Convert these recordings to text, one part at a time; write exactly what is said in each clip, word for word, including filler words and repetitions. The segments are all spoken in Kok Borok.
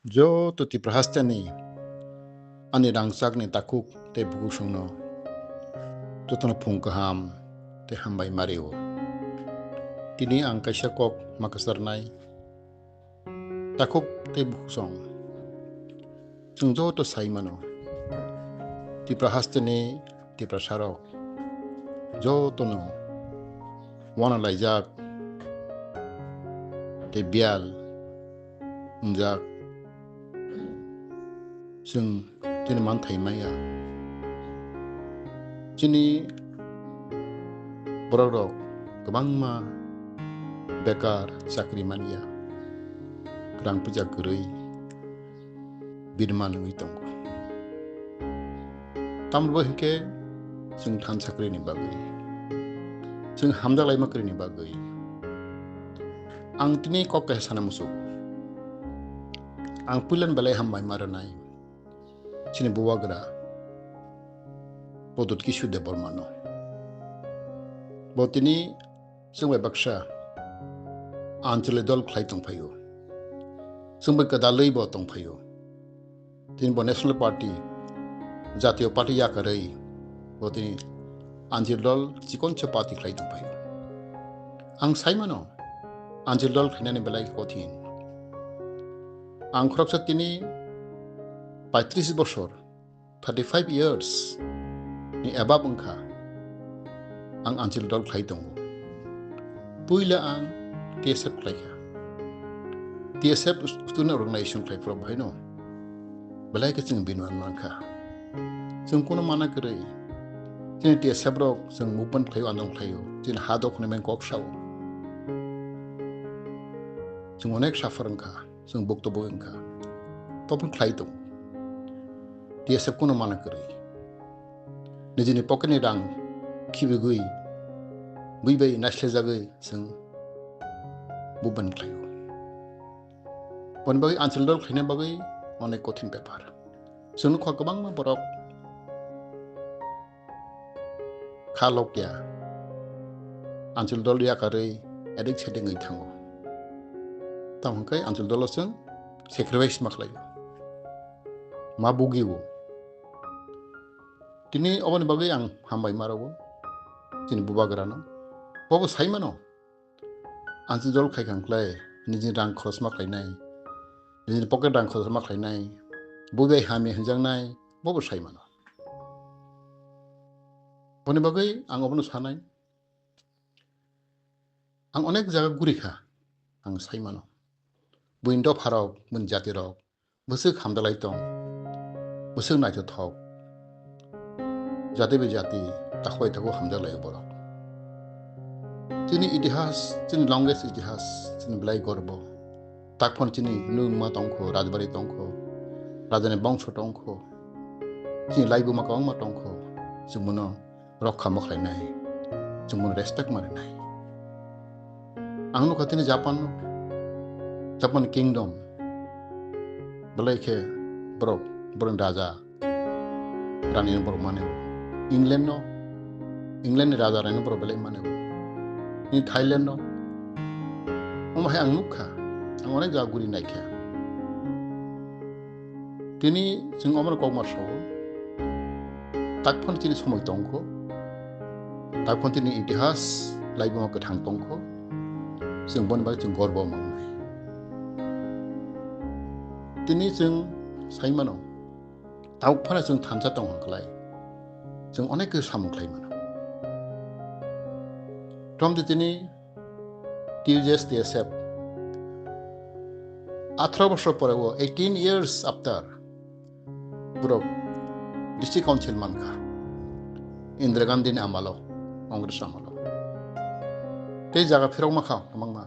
Joto Tipra hasteni ani rangchakni takhuk tei bukhuk songno jotono phung kaham tei hambai mario. Tini ang kaisa kok ma kwcharnai. Takhuk tei bukhuk song. Chwng joto sai mano. Tipra hasteni Tiprasarok jotono uanalaijak tei biyal wngjak. Chwng tini manthai maya. Chini borokrok kwbangma bekar chakri manya. Rang puja kwrwi birman wngwi tongo. Tamni bo hinkhe chwng thansa kwrwini bagwi, chwng hamjak laima kwrwini bagwi ang tini kok kaisa sana muchungo. Ang puilani belai hambai ma rwnai chini bubagra Pradyut Kishore Debbarmano. Bo tini chwng bai baksa Anchalik dol khlai tongphaio. Chwng bai kwdalwi bo tongphaio. Tini bo National Party, Jatiyo Party yakarwi bo tini Anchalik dol chikonsa party khlai tongphaio. Ang sai mano, Anchalik dol khlainani belai kothin. Ang khoroksa tini paitris bosor, thirty five years ni above wngkha, ang Anchalik dol khlai tongo. Puila ang T S F khlaikha. T S F student organization khlai phuru bahaino belai khe chwng binman mankha. Chwng kuno mana kwrwi. Chini T S F rok chwng movement khlaio, andolon khlaio. Chini ha dokhonai meng kok sao. Chwng onek suffer wngkha. Chwng bukto bo wngkha. Toboni khlai tongo. T S F kuno mana kwrwi. Nijini pocket ni rang khibigwi, bui bai naislejagwi chwng movement khlaio. Boni bagwi Anchalik dol khlaina bagwi onek kothin bepar. Chwng nukha kwbangma borok kha lokya, Anchalik dol yakarwi edik sedingwi thango. Tamo hwnkhe Anchalik dolo chwng sacrifice ma khlaio, ma bugio. Tini oboni bagwi ang hambai ma rwo chini bubagrano. Bobo sai mano, Anchalik dol khai kha hwnkhlai nijini rang khorosma khlainai, nijini pocket rang khorosma khlainai, bui bai hamya hwnjaknai, bobo sai mano. Boni bagwi ang obono sanai. Ang onek jaga guri kha, ang sai mano. Buini dopharok, buini jatirok, bwswk hamdalai tong, bwswk naithothok. Jati bai jati, takhuk bai takhuk hamdalai borok. Chini itihas, chini language itihas, chini belai gorbo. Takphano chini nungma tongkho, rajbari tongkho, rajani bongso tongkho, chini laibuma kwbangma tongkho, chwng bono rokha ma khlainai, chwng bono respect ma rwnai. Ang nukha tini Japan, Japan Kingdom, belai khe borok, borokni raja, rani no borok mane o. England no, England ni raja rani no borok belai mane o. Ni Thailand no, omo hai ang nukha, ang onek jaga guri naikha. Tini chwng omono kokma sao, takphano chini somoi tongkho, takphano chini itihas laibuma kwthang tongkho, chwng boni bagwi chwng gorbo mangnai. Tini chwng sai mano, tabuk phano chwng thansa tong hwnkhlai, chwng onek khe samung khlai mano. Tomte tini T U J S T S F atharo bosor pore o, eighteen years after, borok district council mankha Indira Gandhi ni amalo, Congress amalo. Tei jaga phirok makha kwbangma.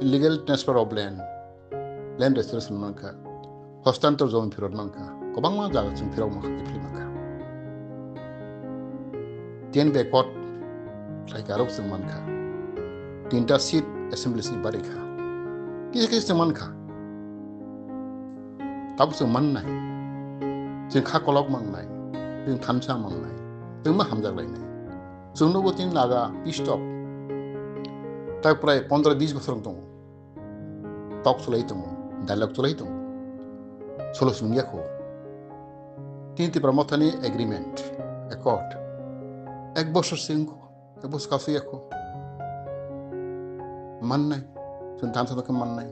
Illegal transfer of land, land restoration mankha, hostantor jomi phirok mankha, kwbangma jaga chwng phirok mankha, kiphilwi mankha. Ten backward khlai karok chwng mankha, tinta seat assembly ni bari kha, kisa kisa chwng mankha. Tabuk chwng mannai, chwng kha kolok mangnai, chwng thansa mangnai, chwng ma hamjak lainai. Chwng nugo tini Naga pissed off, tai prai pondro bis bosor wng tongo. tok chulai tongo, dialogue chulai tongo. Solo sumung yakho. Tini Tipra Mothani agreement, accord. Ek bosor sing, ek bosor kasu yakho. Mannai, chwng thansa dokhe mannai.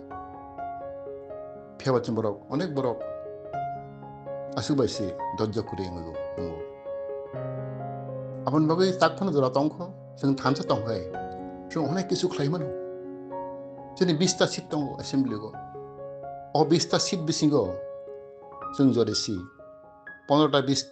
Phiya ba chwng borok, onek borok aswk bai se dojjo kwrwi wngwi tongo. Aboni bagwi tak phano jora tongkho, chwng thansa tongkhai, chwng onek kisu khlai mano. Chini bista seat tongo assembly o. O bista seat bisingo chwng jodi si pondro ta bis